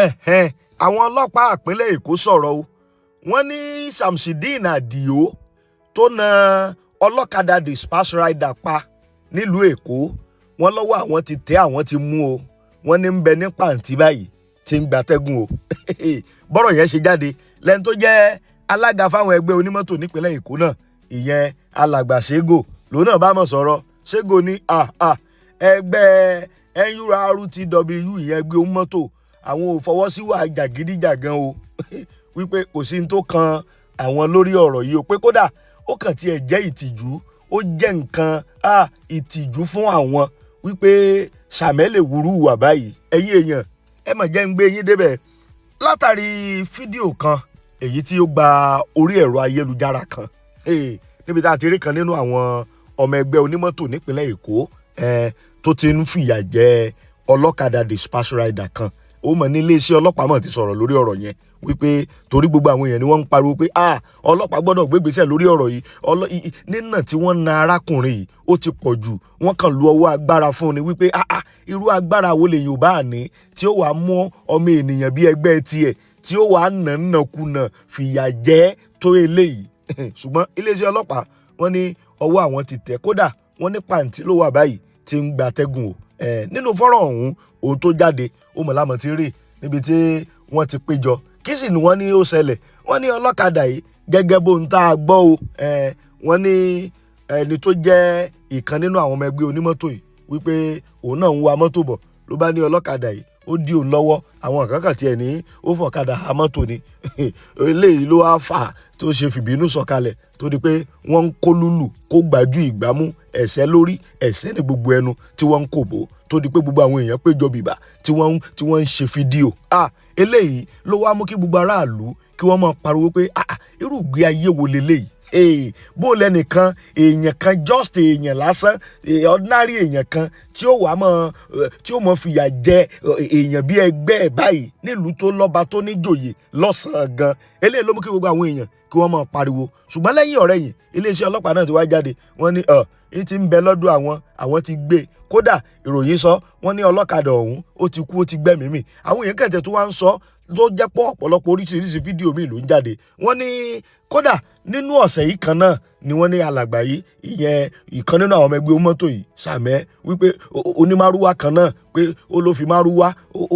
Ẹ̀hẹ́n, àwọn ọlọ́pàá ìpínlẹ̀ Èkó sọ̀rọ̀ o. Wọ́n ní Samsideen Adio tó na ọlọ́kadà dispatch rider pa nílùú Èkó, wọ́n lọ́wọ́ àwọn ti tẹ̀, àwọn ti mú o. Wọ́n ní ń bẹ ní pàǹtí báyìí tí ń gbatẹ́gùn o. Bọ́rọ̀ yẹn ṣe jáde lẹ́ni tó jẹ́ alága fáwọn ẹgbẹ́ onímọ́tò nípínlẹ̀ Èkó náà, ìyẹn alàgbà Sego, lòun náà bá mọ̀ sọ̀rọ̀. Sego ní ẹgbẹ́ NURTW, ìyẹn ẹgbẹ́ onímọ́tò, àwọn ò fọwọ́ sí wà jàgídíjàgan o, wípé kò sí ní tó kan àwọn lórí ọ̀rọ̀ yìí o, pé kódà ó kàn tiẹ̀ jẹ́ ìtìjú, ó jẹ́ nǹkan ìtìjú fún àwọn wípé sàmẹ́lẹ̀ wúrú wà báyìí. Ẹ̀yin èèyàn, ẹ mà jẹ́ ń gbé yín débẹ̀ látàrí fídíò kan èyí tí ó gba orí ẹ̀rọ ayélujára kan, níbi tá a ti rí kan nínú àwọn ọmọ ẹgbẹ́ onímọ́tò nípínlẹ̀ Èkó tó ti ń fìyà jẹ ọlọ́kadà dispatch rider kan. Ó mọ̀ ní iléeṣẹ́ ọlọ́pàá mọ̀ ti sọ̀rọ̀ lórí ọ̀rọ̀ yẹn, wípé torí gbogbo àwọn èèyàn ni wọ́n ń pariwo pé ah, ọlọ́pàá gbọ́dọ̀ gbégbèsè lórí ọ̀rọ̀ yìí. Nínà tí wọ́n na arákùnrin yìí, ó ti pọ̀ jù. Wọ́n kàn lu ọwọ́ agbára fún ni wípé ah ah, irú agbára wo lèyìn ò bá ní tí ó wàá mú ọmọ ènìyàn bí ẹgbẹ́ tiẹ̀ tí ó wàá nà nàkúnà fìyà jẹ tó eléyìí? Ṣùgbọ́n iléeṣẹ́ ọlọ́pàá, wọ́n ní ọwọ́ àwọn ti tẹ̀. Kódà wọ́n ní pàǹtí ló wà báyìí tí ń gbatẹ́gùn o. Nínú fọ́nrán ọ̀hún ohun tó jáde, ó mọ̀ lámọ̀ ti rí níbi tí wọ́n ti péjọ. Kí sì ni wọ́n ní ó ṣẹlẹ̀? Wọ́n ní ọlọ́kadà yìí, gẹ́gẹ́ bó ń tá a gbọ́ o, wọ́n ní ẹni tó jẹ́ ìkan nínú àwọn ọmọ ẹgbẹ́ onímọ́tò yìí, wípé òun náà ń wa mọ́tò bọ̀, ló bá ní ọlọ́kadà yìí ó dí òun lọ́wọ́. Àwọn kan kàn tiẹ̀ ní ó fọ̀kadà ha mọ́tò ni. Eléyìí ló wá fà tó ṣe fìbínú sọ̀kalẹ̀, tó di pé wọ́n ń kó lùlù, kó gbájú, ìgbámú, ẹ̀sẹ̀ lórí, ẹ̀sẹ̀ ní gbogbo ẹnu tí wọ́n ń kò bó, tó di pé gbogbo àwọn èèyàn péjọ bìbà tí wọ́n ń ṣe fídíò. Ah, eléyìí ló wá mú kí gbogbo aráàlú kí wọ́n máa pariwo pé ah, irú ìgbé ayé wo leléyìí? Hey, bó lẹ́nìkan, èèyàn kan, just èèyàn lásán, ordinary èèyàn kan tí ó mọ̀ fìyà jẹ èèyàn bí ẹgbẹ́ ẹ̀ báyìí nílùú tó lọ́ba, tó níjòyè lọ́sàn-án gan? Eléyìí ló mú kí gbogbo àwọn èèyàn kí wọ́n máa pariwo. Ṣùgbọ́n lẹ́yìn ọ̀rẹ́yìn, iléeṣẹ́ ọlọ́pàá náà ti wá jáde. Wọ́n ní ọ̀ ní ti ń bẹ lọ́dọ̀ àwọn, àwọn ti gbé. Kódà ìròyìn sọ, wọ́n ní ọlọ́kadà ọ̀hún ó ti kú, ó ti gbẹ́mìí mì. Àwọn èèyàn kẹ̀tẹ̀ tó wá ń sọ tó jẹ́ pọ̀, ọ̀pọ̀lọpọ̀ oríṣiríṣi fídíò míì ló ń jáde. Wọ́n ní kódà nínú ọ̀sẹ̀ yìí kan náà ni wọ́n ní alàgbà yìí, ìyẹn ìkan nínú àwọn ọmọ ẹgbẹ́ mọ́tò yìí, sàmẹ́ wípé onímárúwá kan náà pé ó ló fi márúwá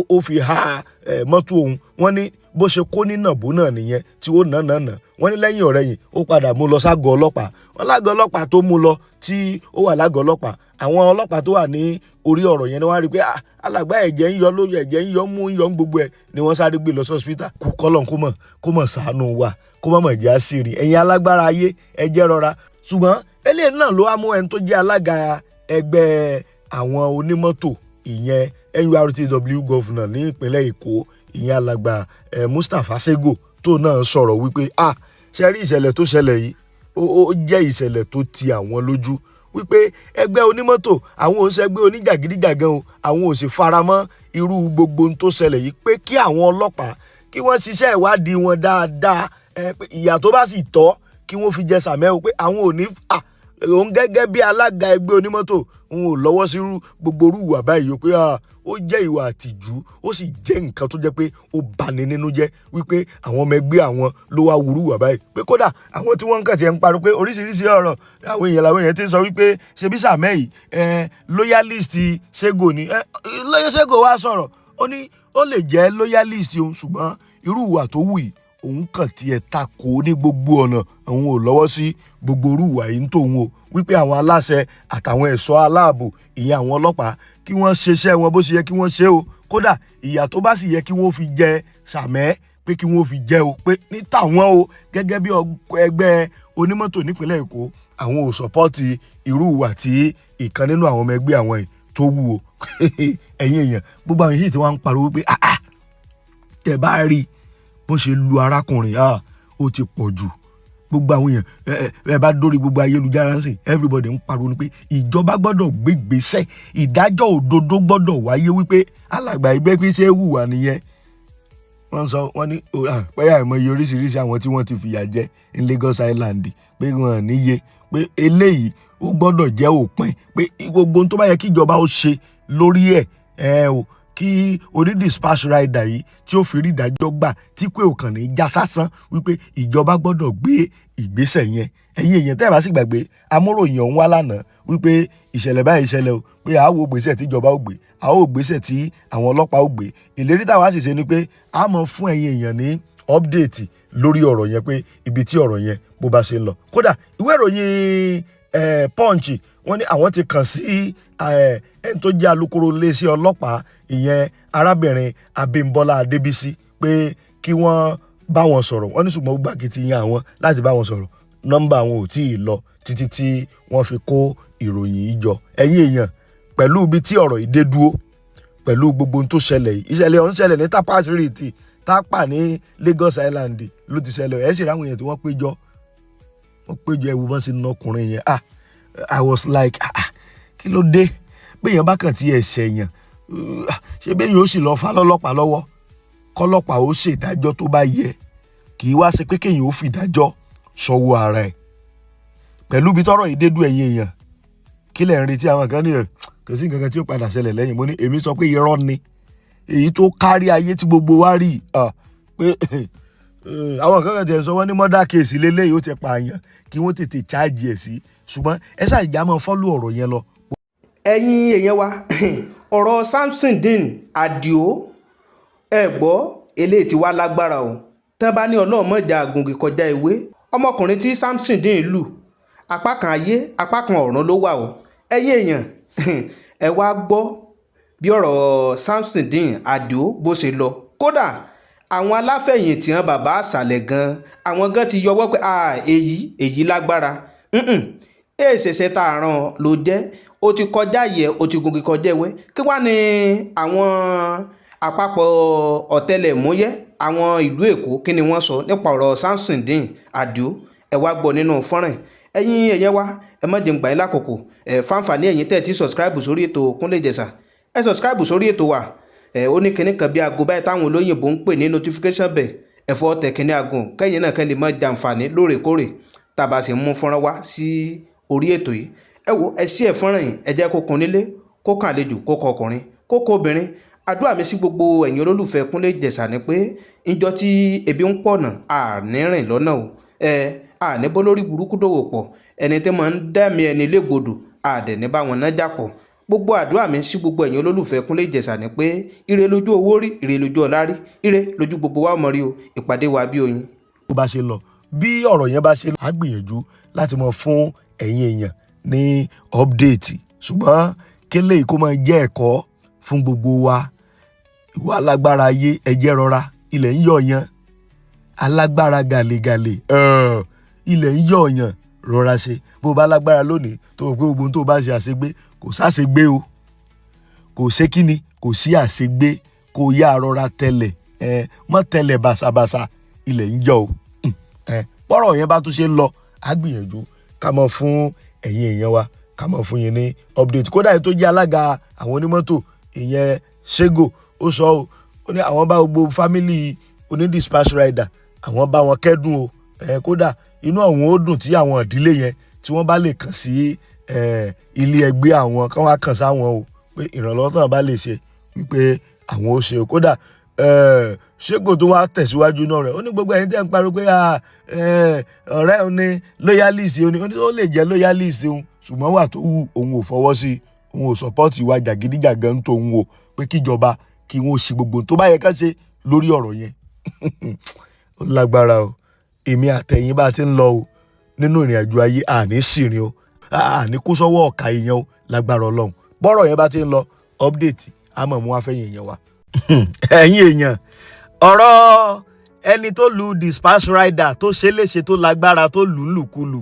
ó fi ha mọ́tò òun. Wọ́n ní bó ṣe kó ní nàbó náà nìyẹn tí ó nà nà nà. Wọ́n ní lẹ́yìn ọ̀rẹ́yìn, ó padà mú lọ ságọ́ ọlọ́pàá. Wọ́n lágọ̀ọ́ ọlọ́pàá tó mú lọ, tí ó wà lágọ̀ọ́ ọlọ́pàá, àwọn ọlọ́pàá tó wà ní orí ọ̀rọ̀ yẹn ni wọ́n á rí i pé alàgbà, ẹ̀jẹ̀ ń yọ lórí, ẹ̀jẹ̀ ń yọ mú, ń yọ ń gbogbo ẹ̀, ni wọ́n sáré gbé lọ sí hospital. Kú kọ́lọ̀ kó mọ̀ ṣàánú wa, kó mọ̀ mọ̀ jẹ́ àṣírí. Ẹ̀yin alágbára ayé, ẹ jẹ́ rọra. Ṣùgbọ́n eléyìí náà ló wá mú ẹni tó jẹ́ alága ẹgbẹ́ àwọn onímọ́tò, ìyẹn NURTW governor ní ìpínlẹ̀ Èkó, ìyẹn alàgbà Mustapha Sego, tó náà sọ̀rọ̀ wípé ah, ṣe rí ìṣẹ̀lẹ̀ tó ṣẹlẹ̀ yìí, ó jẹ́ ìṣẹ̀lẹ̀ tó ti àwọn lójú, wípé ẹgbẹ́ onímọ́tò, àwọn ò ń ṣẹgbẹ́ oníjàgídíjàgan o, àwọn ò sì faramọ́ irú gbogbo ohun tó ṣẹlẹ̀ yìí, pé kí àwọn ọlọ́pàá kí wọ́n ṣiṣẹ́ ìwádìí wọn dáadáa, pé ìyà tó bá sì tọ́ kí wọ́n fi jẹ sàmẹ́ o, pé àwọn ò ní òun gẹ́gẹ́ bí alága ẹgbẹ́ onímọ́tò, òun ò lọ́wọ́ sí gbogbo irú ìwà báyìí o, pé ó jẹ́ ìwà àtìjú, ó sì jẹ́ nǹkan tó jẹ́ pé ó bani nínú jẹ́ wípé àwọn ọmọ ẹgbẹ́ àwọn ló wá wúrú ìwà báyìí, pé kódà àwọn tí wọ́n ń kàn tiẹ̀ ń parọ́ pé oríṣiríṣi ọ̀rọ̀ àwọn èèyàn làwọn èèyàn ti ń sọ wípé ṣebí sàmẹ́ yìí loyalist Sego ni. Lóyè Sego wá sọ̀rọ̀, ó ní ó lè jẹ́ loyalist òun, ṣùgbọ́n irú ìwà tó wù yìí, òun kàn tiẹ̀ takò ní gbogbo ọ̀nà. Òun ò lọ́wọ́ sí gbogbo irú ìwà yìí ń tòun o, wípé àwọn aláṣẹ àtàwọn ẹ̀ṣọ́ aláàbò, ìyẹn àwọn ọlọ́pàá, kí wọ́n ṣiṣẹ́ wọn bó ṣe yẹ kí wọ́n ṣe o. Kódà ìyà tó bá sì yẹ kí wọ́n fi jẹ sàmẹ́, pé kí wọ́n fi jẹ o, pé ní tàwọn o, gẹ́gẹ́ bí ẹgbẹ́ onímọ́tò nípínlẹ̀ Èkó, àwọn ò support irú ìwà tí ìkan nínú àwọn ọmọ ẹgbẹ́ àwọn yìí tó wù o. Ẹ̀yin èèyàn, gbogbo àwọn yìí tí wọ́n ń pariwo pé ah ah, tẹ̀ bá rí bó ṣe lu arákùnrin, ah, ó ti pọ̀ jù. Gbogbo àwọn èèyàn, ẹ bá dórí gbogbo ayélujára ń sìn, everybody ń pariwo ni pé ìjọba gbọ́dọ̀ gbé ìgbésẹ̀, ìdájọ́ òdodo gbọ́dọ̀ wáyé, wípé alàgbà ẹgbẹ́ pé ṣé hùwà nìyẹn. Wọ́n sọ, wọ́n ní pé àìmọye oríṣiríṣi àwọn tí wọ́n ti fìyà jẹ ní Lagos Island, pé wọ́n níye, pé eléyìí ó gbọ́dọ̀ jẹ́ òpin, pé gbogbo ohun tó bá yẹ kí ìjọba ó ṣe lórí ẹ̀ ẹ o, kí Kí oní dispatch rider yìí tí ó fi rí ìdájọ́ gbà tí kò kàn ní já sásán, wípé ìjọba gbọ́dọ̀ gbé ìgbésẹ̀ yẹn. Ẹ̀yin èèyàn, tẹ́ ẹ bá sì gbàgbé, amúròyìn ọ̀hún wá lánàá wípé ìṣẹ̀lẹ̀ báyìí ṣẹlẹ̀ o, pé a wo gbèsè tí ìjọba ó gbé, a ó gbèsè tí àwọn ọlọ́pàá ó gbé. Ìlérí táwa sì ṣe ni pé a mọ̀ fún ẹ̀yin èèyàn ní update lórí ọ̀rọ̀ yẹn, pé ibi tí ọ̀rọ̀ yẹn bó bá ṣe ń lọ. Kódà ìwé ìròyìn Punch, wọ́n ní àwọn ti kàn sí ẹni tó jẹ́ alukoro iléeṣẹ́ ọlọ́pàá, ìyẹn arábìnrin Abímbọ́lá Adébísí, pé kí wọ́n bá wọn sọ̀rọ̀. Wọ́n ní ṣùgbọ́n ó gbàkìtìyàn àwọn láti bá wọn sọ̀rọ̀, nọ́mbà àwọn ò tí ì lọ títí tí wọ́n fi kó ìròyìn yìí jọ. Ẹ̀yin èèyàn, pẹ̀lú ibi tí ọ̀rọ̀ yìí dé dúró, pẹ̀lú gbogbo ohun tó ṣẹlẹ̀ yìí, ìṣẹ̀lẹ̀ ọ̀hún ṣẹlẹ̀ ní Tapa Street, Tapa ní Lagos Island ló ti ṣẹlẹ̀. Ẹ̀ sì ráwọn èèyàn tí wọ́n péjọ, wọ́n péjọ. Ẹ̀wù bọ́n ṣe na ọkùnrin yẹn. Ah, I was like, "Ah ah, kí ló dé?" Béèyàn bá kàn ti ẹ̀ṣẹ̀ yàn, ṣé béèyàn ó sì lọ fà lọ́lọ́pàá lọ́wọ́, kọ́lọ́pàá ó ṣèdájọ́ tó bá yẹ? Kì í wá ṣe pé kéèyàn ó fìdájọ́ sọ́wọ́ ara ẹ̀. Pẹ̀lú ibi tọ́rọ̀ yìí dé dúró, ẹ̀yin èèyàn, kí lẹ̀ ń retí? Àwọn kan ní ẹ̀ kò sí nǹkan kan tí ó padà ṣẹlẹ̀ lẹ́yìn. Mo ní èmi sọ pé irọ́ ni. Èyí tó kárí ayé tí gbogbo wa rí pé àwọn kan kan tiẹ̀ sọ, wọ́n ní murder case lélẹ́yìí, ó ti pààyàn, kí wọ́n tètè charge ẹ̀ sí. Ṣùgbọ́n ẹ ṣáà máa follow ọ̀rọ̀ yẹn lọ. Ẹ̀yin èèyàn wa, ọ̀rọ̀ Samsudeen Adio, ẹ gbọ́, eléyìí tí wàá lágbára o. Tán bá ní ọlọ́mọjà àgùngì kọjá ìwé, ọmọkùnrin tí Samsudeen lù, apá kan ayé, apá kan ọ̀run ló wà o. Ẹ̀yin èèyàn, ẹ wá gbọ́ bí ọ̀rọ̀ Samsudeen Adio bó ṣe lọ. Kódà àwọn aláfẹ̀yìntì hàn, bàbá àṣàlẹ̀ gan, àwọn gan ti yọwọ́ pé èyí lágbára. Èèṣẹ̀ṣẹ̀ tá a ràn ló jẹ́, ó ti kọjá yẹ, ó ti gungi kọjá ewé. Kí wàá ní àwọn àpapọ̀ ọ̀tẹlẹ̀múyẹ́ àwọn ìlú Èkó, kí ni wọ́n sọ nípa ọ̀rọ̀ Samsudeen Adio? Ẹ wá gbọ́ nínú fọ́nrán. Ẹ̀yin ẹ̀yẹ wa, ẹ má jẹun gbà yín lákòókò ẹ̀. Fáǹfààní ẹ̀yin tẹ́ ẹ ti subscribe sórí ètò Kúnlé Ìjẹ̀ṣà, ẹ subscribe sórí ètò wa. Ẹ ó ní kinní kan bí aago báyìí táwọn olóyìnbó ń pè ní notification bell. Ẹ fọwọ́ tẹ kinní aago, kẹ́yìn náà kẹ́ lè má jàǹfààní lóòrèkóòrè tá a bá sì ń mú fọ́nrán wá sí orí ètò yìí. Ẹ wo, ẹ sí ẹ fọ́nrán yìí, ẹ jẹ́ kó kun nílé, kó kàn àlejò, kó kọ ọkùnrin, kó kọ obìnrin. Àdúrà mi sí gbogbo ẹ̀yin olólùfẹ́ Kúnlé Ìjẹ̀ṣà ni pé ìjọ tí ebi ń pọ̀nà, àní rìn lọ́nà o. Ẹ àní bó lórí burúkú dòwò pọ̀, ẹni tí máa ń dẹ́mi ẹni légbodò, àdẹ̀ ní bá wọn nájà pọ̀. Gbogbo àdúrà mi sí gbogbo ẹ̀yin olólùfẹ́ Kúnlé Ìjẹ̀ṣà ni pé ire lójú owó rí, ire lójú ọlá rí, ire lójú gbogbo wa mọ̀ rí o. Ìpàdé wa bí oyin. Bó bá ṣe lọ, bí ọ̀rọ̀ yẹn bá ṣe lọ, á gbìyànjú láti mọ fún ẹ̀yin èèyàn ní update. Ṣùgbọ́n kélé kó máa jẹ́ ẹ̀kọ́ fún gbogbo wa. Ìwà alágbára ayé, ẹ̀jẹ̀ rọra, ilẹ̀ ń yọ̀yàn. Alágbára gàlégàlé, ilẹ̀ ń yọ̀yàn, rọra ṣe. Bó bá lágbára lónìí, tó o pé gbogbo ohun tó o bá ṣe àṣegbé, kò sáṣegbé o. Kò ṣe kíni, kò sí àṣegbé. Kó yá rọra tẹlẹ̀ ẹ, mọ́ tẹlẹ̀ bàṣàbàṣà, ilẹ̀ ń yọ o. Bọ́rọ̀ yẹn bá tún ṣe ń lọ, á gbìyànjú ká mọ̀ fún ẹ̀yin èèyàn wa, ká mọ̀ fún yín ní update. Kódà èyí tó jẹ́ alága àwọn onímọ́tò, ìyẹn Sego, ó sọ ọ́, ó ní àwọn bá gbogbo family oní dispatch rider, àwọn bá wọn kẹ́dùn o. Kódà inú àwọn ó dùn tí àwọn ìdílé yẹn, tí wọ́n bá lè kàn sí ilé ẹgbẹ́ àwọn, kán wá kàn sáwọn o, pé ìrànlọ́wọ́ tán bá lè ṣe, wípé àwọn ó ṣe o. Kódà Sego tó wá tẹ̀síwájú náà rẹ̀, ó ní gbogbo ẹ̀yin tẹ́ ń pariwo pé ọ̀rẹ́ òun ní loyalist, òun ní ó lè jẹ́ loyalist òun, ṣùgbọ́n wà tó wù òun ò fọwọ́ sí, òun ò support ìwà jàgídíjàgan tó òun o, pé kíjọba kí wọ́n ṣe gbogbo tó bá yẹ ká ṣe lórí ọ̀rọ̀ yẹn. Ó lágbára o. Èmi àtẹ̀yìn bá ti ń lọ o nínú ìrìn àjò ayé, àní sìnrìn o, àní kó sọ́wọ́ ọ̀ka èèyàn o, lágbára Ọlọ́run. Bọ́rọ̀ yẹn bá ti ń lọ, update a mọ̀ mú wá fẹ́yìn èèyàn wa. Ẹ̀yin èèyàn, ọ̀rọ̀ ẹni tó lu dispatch rider tó ṣe léṣe tó lágbára, tó lù ú lùkulù,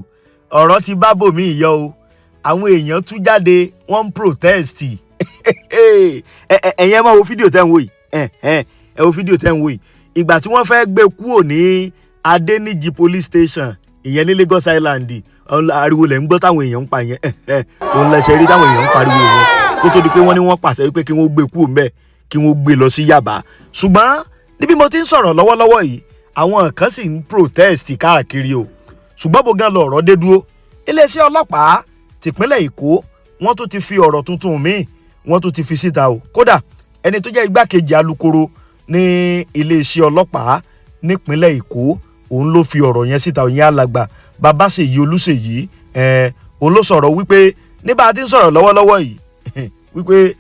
ọ̀rọ̀ ti bá bòmí yọ o. Àwọn èèyàn tú jáde, wọ́n ń protest. Ẹ̀yin ẹ máa wo fídíò tẹ́ ń wò yìí. Ẹ wo fídíò tẹ́ ń wò yìí. Ìgbà tí wọ́n fẹ́ gbé kúrò ní Adéníjì Police Station, ìyẹn ní Lagos Island, ariwo lẹ̀ ń gbọ́ táwọn èèyàn ń pa yẹn. Òun lẹ́sẹ̀ rí táwọn èèyàn ń pariwo yẹn, kó tó di pé wọ́n ní wọ́n pàṣẹ wípé kí wọ́n gbé kúrò ńbẹ̀, kí wọ́n gbé lọ sí Yaba. Ṣùgbọ́n níbi mo ti ń sọ̀rọ̀ lọ́wọ́lọ́wọ́ yìí, àwọn kan sì ń protest káàkiri o. Ṣùgbọ́n bó gan lọ ọ̀rọ̀ dé dúró, iléeṣẹ́ ọlọ́pàá tìpínlẹ̀ Èkó, wọ́n tún ti fi ọ̀rọ̀ tuntun míì, wọ́n tún ti fi síta o. Kódà Ẹni tó jẹ́ igbákejì alukoro ní iléeṣẹ́ ọlọ́pàá nípínlẹ̀ Èkó, òun ló fi ọ̀rọ̀ yẹn síta. Òyìn alàgbà Babáṣèyí Olúṣèyí ẹ̀, òun ló sọ̀rọ̀ wípé ní bá a ti ń sọ̀rọ̀ lọ́wọ́lọ́wọ́ yìí wípé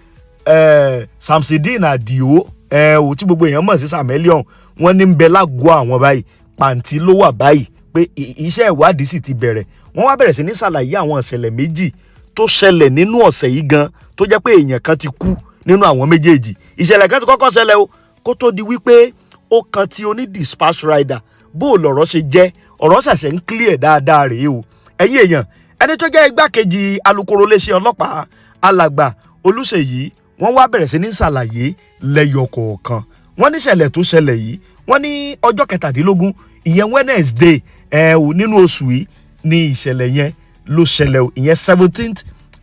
Samsideen Adio ò tí gbogbo èèyàn mọ̀ sí Chameleon, wọ́n ní ń bẹ lágọ̀ọ́ àwọn báyìí, pàǹtí ló wà báyìí, pé iṣẹ́ ìwádìí sì ti bẹ̀rẹ̀. Wọ́n wá bẹ̀rẹ̀ sí ní ṣàlàyé àwọn ìṣẹ̀lẹ̀ méjì tó ṣẹlẹ̀ nínú ọ̀sẹ̀ yìí gan, tó jẹ́ pé èèyàn kan ti kú nínú àwọn méjèèjì. Ìṣẹ̀lẹ̀ kan ti kọ́kọ́ ṣẹlẹ̀ o, kó tó di wípé ó kan ti oní dispatch rider. Bó o lọ̀rọ̀ ṣe jẹ́, ọ̀rọ̀ ṣẹ̀ṣẹ̀ ń clear dáadáa rèé o, ẹ̀yin èèyàn. Ẹni tó jẹ́ igbákejì alukoro iléeṣẹ́ ọlọ́pàá, alàgbà Olúṣèyí, wọ́n wá bẹ̀rẹ̀ sí ní ṣàlàyé lẹ́yọ kọ̀ọ̀kan. Wọ́n ní ṣẹlẹ̀ tó ṣẹlẹ̀ yìí, wọ́n ní ọjọ́ 17, ìyẹn Wednesday ẹ̀ ò, nínú oṣù yìí ní ìṣẹ̀lẹ̀ yẹn ló ṣẹlẹ̀ o, ìyẹn 17th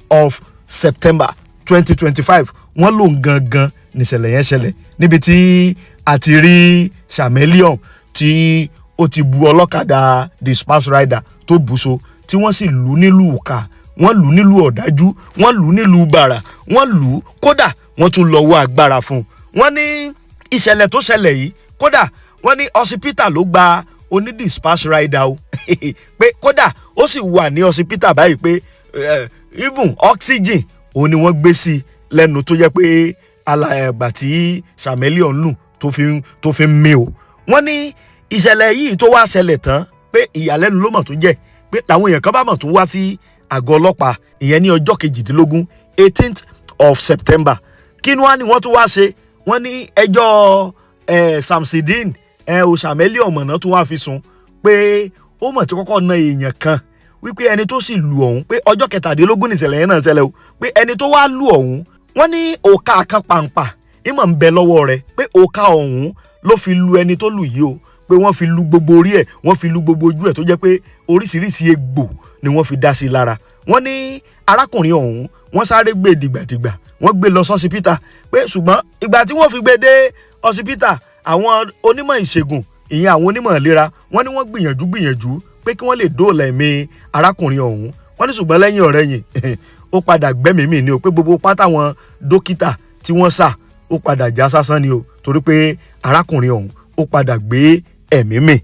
of September 2025. Wọ́n lòun gangan níṣẹ̀lẹ̀ yẹn ṣẹlẹ̀, níbi tí a ti rí Chameleon tí ó ti bu ọlọ́kadà dispatch rider tó bù so, tí wọ́n sì lù nílùú ìkà, wọ́n lù nílùú ọ̀dájú, wọ́n lù nílùú bàrà, wọ́n lù ú, kódà wọ́n tún lọ́wọ́ agbára fún un. Wọ́n ní ìṣẹ̀lẹ̀ tó ṣẹlẹ̀ yìí, kódà wọ́n ní hospital ló gba oní dispatch rider o, pé kódà ó sì wà ní hospital báyìí, pé even oxygen òun ni wọ́n gbé sí lẹ́nu, tó jẹ́ pé alàgbà tí Chameleon lù tó fi ń mí o. Wọ́n ní ìṣẹ̀lẹ̀ yìí tó wá ṣẹlẹ̀ tán, pé ìyàlẹ́nu ló mọ̀ tó jẹ́ pé làwọn èèyàn kan bá mọ̀ tó wá sí àgọ́ ọlọ́pàá, ìyẹn ní ọjọ́ 18, 18th of September. Kí ni wọ́n ní wọ́n tún wá ṣe? Wọ́n ní ẹjọ́ Samsideen ò Chameleon mọ̀nà tó wá fi sùn pé ó mọ̀ tí kọ́kọ́ na èèyàn kan, wípé ẹni tó sì lù ọ̀hún, pé ọjọ́ 17 nìṣẹ̀lẹ̀ yẹn náà ṣẹlẹ̀ o, pé ẹni tó wá lù ọ̀hún, wọ́n ní òkà kan pàǹpà ìmọ̀ ń bẹ lọ́wọ́ rẹ̀, pé òkà ọ̀hún ló fi lu ẹni tó lù yìí o, pé wọ́n fi lu gbogbo orí ẹ̀, wọ́n fi lu gbogbo ojú ẹ̀, tó jẹ́ pé oríṣiríṣi egbò ni wọ́n fi dá sí i lára. Wọ́n ní arákùnrin ọ̀hún, wọ́n sáré gbé dìgbàdìgbà, wọ́n gbé lọ sọ́sibítà, pé ṣùgbọ́n ìgbà tí wọ́n fi gbé dé ọsibítà, àwọn onímọ̀ ìṣègùn, ìyẹn àwọn onímọ̀ ìlera, wọ́n ní wọ́n gbìyànjú gbìyànjú pé kí wọ́n lè dóòlà ẹ̀mí arákùnrin ọ̀hún. Wọ́n ní ṣùgbọ́n lẹ́yìn ọ̀rẹ́yìn, ó padà gbẹ́mìí mì ní o, pé gbogbo pátá wọn dókítà tí wọ́n sà, ó padà já sásán ni o, torí pé arákùnrin ọ̀hún ó padà gbé ẹ̀mí mì.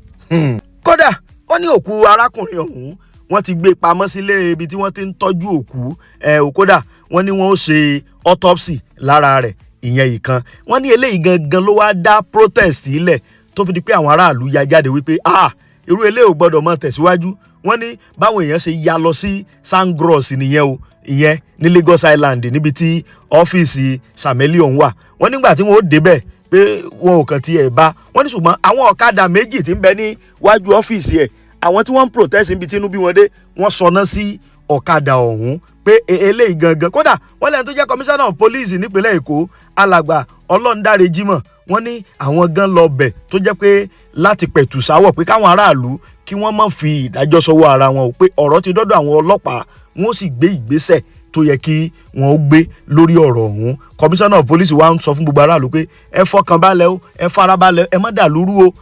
Kódà wọ́n ní òkú arákùnrin ọ̀hún, wọ́n ti gbé pamọ́ sílé ibi tí wọ́n ti ń tọ́jú òkú ẹ̀ ò. Kódà wọ́n ní wọ́n ó ṣe autopsy lára rẹ̀, ìyẹn ìkan. Wọ́n ní eléyìí gangan ló wá dá protest sílẹ̀, tó fi di pé àwọn aráàlú ya jáde wípé, ah, irú eléyìí ò gbọ́dọ̀ mọ́ tẹ̀síwájú. Wọ́n ní báwọn èèyàn ṣe ya lọ sí Sangros nìyẹn o, ìyẹn ní Lagos Island, níbi tí ọ́fíìsì Chameleon wà. Wọ́n nígbà tí wọ́n ó débẹ̀, pé wọn ò kàn tiẹ̀ bá wọ́n ní, ṣùgbọ́n àwọn ọ̀kadà méjì tí ń bẹ níwájú ọ́fíìsì ẹ̀, àwọn tí wọ́n ń protest níbi tí inú bí wọn dé, wọ́n sọná sí ọ̀kadà ọ̀hún, pé eléyìí gangan. Kódà wọ́n lẹ́nu tó jẹ́ commissioner of police nípínlẹ̀ Èkó, alàgbà Ọlọ́ndáre Jimoh, wọ́n ní àwọn gan lọ bẹ̀, tó jẹ́ pé láti pẹ̀tù sáwọ̀ pé káwọn aráàlú kí wọ́n má fi ìdájọ́ sọ́wọ́ ara wọn o, pé ọ̀rọ̀ ti dọ́dọ̀ àwọn ọlọ́pàá, wọ́n sì gbé ìgbésẹ̀ tó yẹ kí wọ́n ó gbé lórí ọ̀rọ̀ ọ̀hún. Commissioner of police wa ń sọ fún gbogbo aráàlú pé ẹ fọkàn balẹ̀ o, ẹ farabalẹ̀, ẹ má dàlúrú o,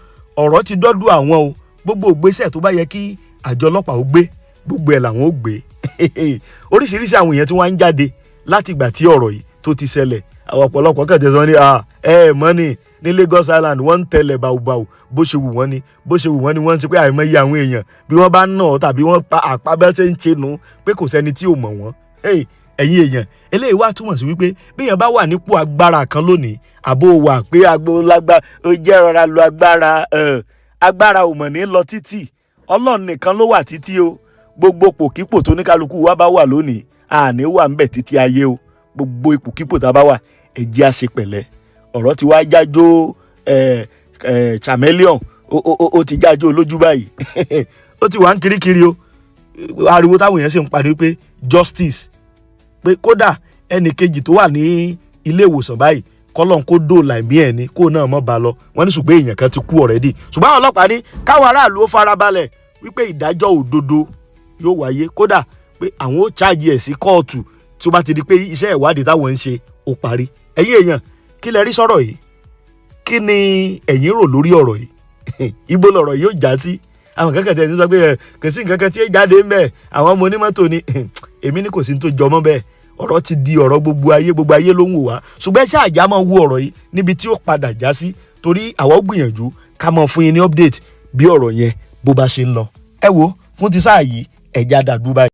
ọ̀rọ̀ ti dọ́dọ̀ àwọn o, gbogbo ìgbésẹ̀ tó bá yẹ kí àjọ ọlọ́pàá ó gbé, gbogbo ẹ̀ làwọn ó gbé. Oríṣiríṣi àwọn èèyàn tí wọ́n ń jáde láti ìgbà tí ọ̀rọ̀ yìí tó ti ṣẹlẹ̀. Àwọn ọ̀pọ̀lọpọ̀ kàn tẹ̀sán ní ẹ mọ́ ni ní Lagos Island, wọ́n ń tẹ̀lẹ̀ bàùbàù bó ṣe wù wọ́n ni, bó ṣe wù wọ́n ni wọ́n ń ṣe, pé àìmọye àwọn èèyàn bí wọ́n bá nà ọ́ tàbí wọ́n pa àpá bẹ́ẹ̀ ṣe ń ṣe nù, pé kò sẹ́ni tí ò mọ̀ wọ́n. Ẹ̀yin èèyàn, eléyìí wá túmọ̀ sí wípé bí èèyàn bá wà nípò agbára kan lónìí, àbó wà pé agbo lágbára, ó jẹ́ rọra lo agbára. Agbára ò mọ̀ ní lọ títì, Ọlọ́run nìkan ló wà títí o. Gbogbo pòkípò tó ní kálukú wa bá wà lónìí, àní wà ń bẹ̀ títí ayé o. Gbogbo ipòkípò tá a bá wà, ẹ jẹ́ á ṣe pẹ̀lẹ́. Ọ̀rọ̀ ti wá jájó Chameleon, ó ti jájó lójú báyìí, ó ti wà ń kirikiri o. Ariwo táwọn èèyàn sì ń pariwo pé justice, pé kódà ẹnì kejì tó wà ní ilé ìwòsàn báyìí, kọ́lọ́n kó dóòlà ẹ̀mí ẹ̀ ní kó náà mọ́ ba lọ. Wọ́n ní ṣùgbọ́n èèyàn kan ti kú already, ṣùgbọ́n àwọn ọlọ́pàá ní káwọn aráàlú ó farabalẹ̀, wípé ìdájọ́ òdodo yóò wáyé, kódà pé àwọn ó charge ẹ̀ sí kóòtù tí ó bá ti di pé iṣẹ́ ìwádìí táwọn ń ṣe ó parí. Ẹ̀yin èèyàn, kí lẹ rí sọ̀rọ̀ yìí? Kí ni ẹ̀yin rò lórí ọ̀rọ̀ yìí? Ibo lọ̀rọ̀ yìí ó já sí? Àwọn kankan tẹ̀ ti sọ pé kò sí nǹkan kan tí ó jáde ń bẹ̀, àwọn ọmọ onímọ́tò ni. Èmi ní kò sí ní tó jọmọ́ bẹ́ẹ̀. Ọ̀rọ̀ ti di ọ̀rọ̀ gbogbo ayé, gbogbo ayé ló ń wò wá. Ṣùgbọ́n ẹ ṣáà já máa wo ọ̀rọ̀ yìí níbi tí ó padà já sí, torí àwa ó gbìyànjú ká máa fún yín ní update bí ọ̀rọ̀ yẹn bó bá ṣe ń lọ. Ẹ wo, fún ti sáà yìí, ẹ̀já dàdú báyìí.